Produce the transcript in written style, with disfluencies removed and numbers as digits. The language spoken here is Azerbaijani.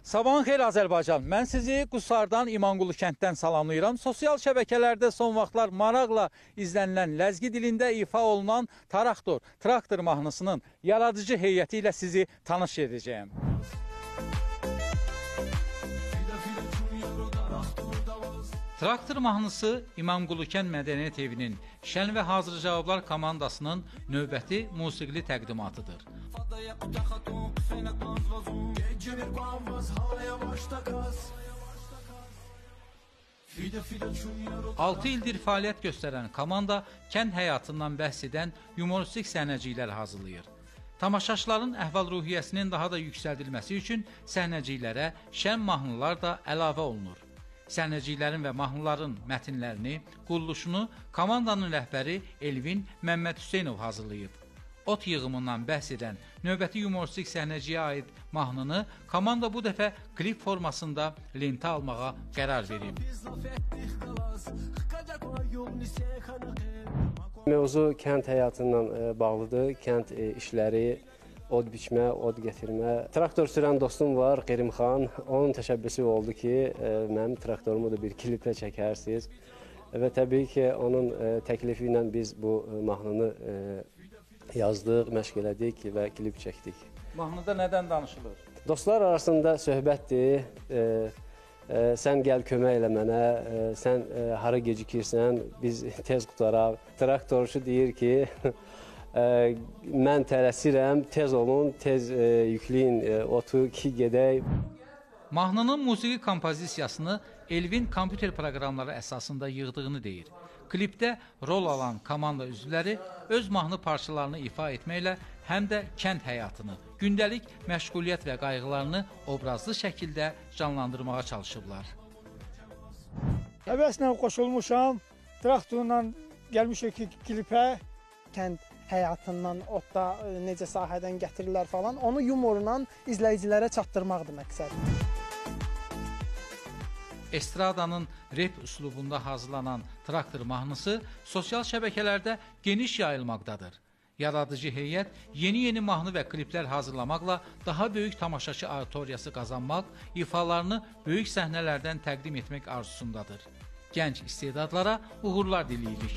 Sabahın xeyir Azərbaycan. Mən sizi Qusardan, İmamqulu kənddən salamlayıram. Sosial şəbəkələrdə son vaxtlar maraqla izlənilən ləzgi dilində ifa olunan Taraktor, traktor mahnısının yaradıcı heyəti ilə sizi tanış edəcəyəm. Traktor mahnısı İmamqulu kənd Mədəniyyət Evinin Şən və Hazır Cavablar komandasının növbəti musiqili təqdimatıdır. 6 ildir fəaliyyət göstərən komanda kənd həyatından bəhs edən yumoristik səhnəciklər hazırlayır. Tamaşaçıların əhval-ruhiyyəsinin daha da yüksəldilməsi üçün səhnəciklərə şən mahnılar da əlavə olunur. Səhnəciklərin və mahnıların mətnlərini, quruluşunu komandanın rəhbəri Elvin Məmməd Hüseynov hazırlayıb. Ot yığımından bəhs edən növbəti yumoristik səhnəciyə aid mahnını komanda bu dəfə klip formasında lentə almağa qərar verib. Mövzu kənd həyatından bağlıdır. Kənd işləri, od biçmə, od gətirmə. Traktor sürən dostum var, Qerimxan. Onun təşəbbüsü oldu ki, mənim traktorumu da bir klipə çəkərsiniz. Və təbii ki, onun təklifi ilə biz bu mahnını yazdıq, məşq elədik və klip çəkdik. Mahnıda nədən danışılır? Dostlar arasında söhbətdir. Sən gəl kömək elə mənə, sən hara gecikirsən, biz tez qurtaraq. Traktorçu deyir ki, mən tələsirəm, tez olun, tez yükləyin otu ki, gedək. Mahnının musiqi kompozisiyasını Elvin kompüter proqramları əsasında yığdığını deyir. Klipdə rol alan komanda üzvləri öz mahnı parçalarını ifa etməklə həm də kənd həyatını, gündəlik məşğuliyyət və qayğılarını obrazlı şəkildə canlandırmağa çalışıblar. Həvəslə qoşulmuşam, traktorla gəlmişik ki, klipə. Kənd həyatından, otda necə sahədən gətirirlər falan, onu yumorla izləyicilərə çatdırmaqdır məqsəd. Estradanın rep üslubunda hazırlanan traktor mahnısı sosial şəbəkələrdə geniş yayılmaqdadır. Yaradıcı heyət yeni-yeni mahnı və kliplər hazırlamaqla daha böyük tamaşaçı auditoriyası qazanmaq, ifalarını böyük səhnələrdən təqdim etmək arzusundadır. Gənc istedadlara uğurlar diləyirik.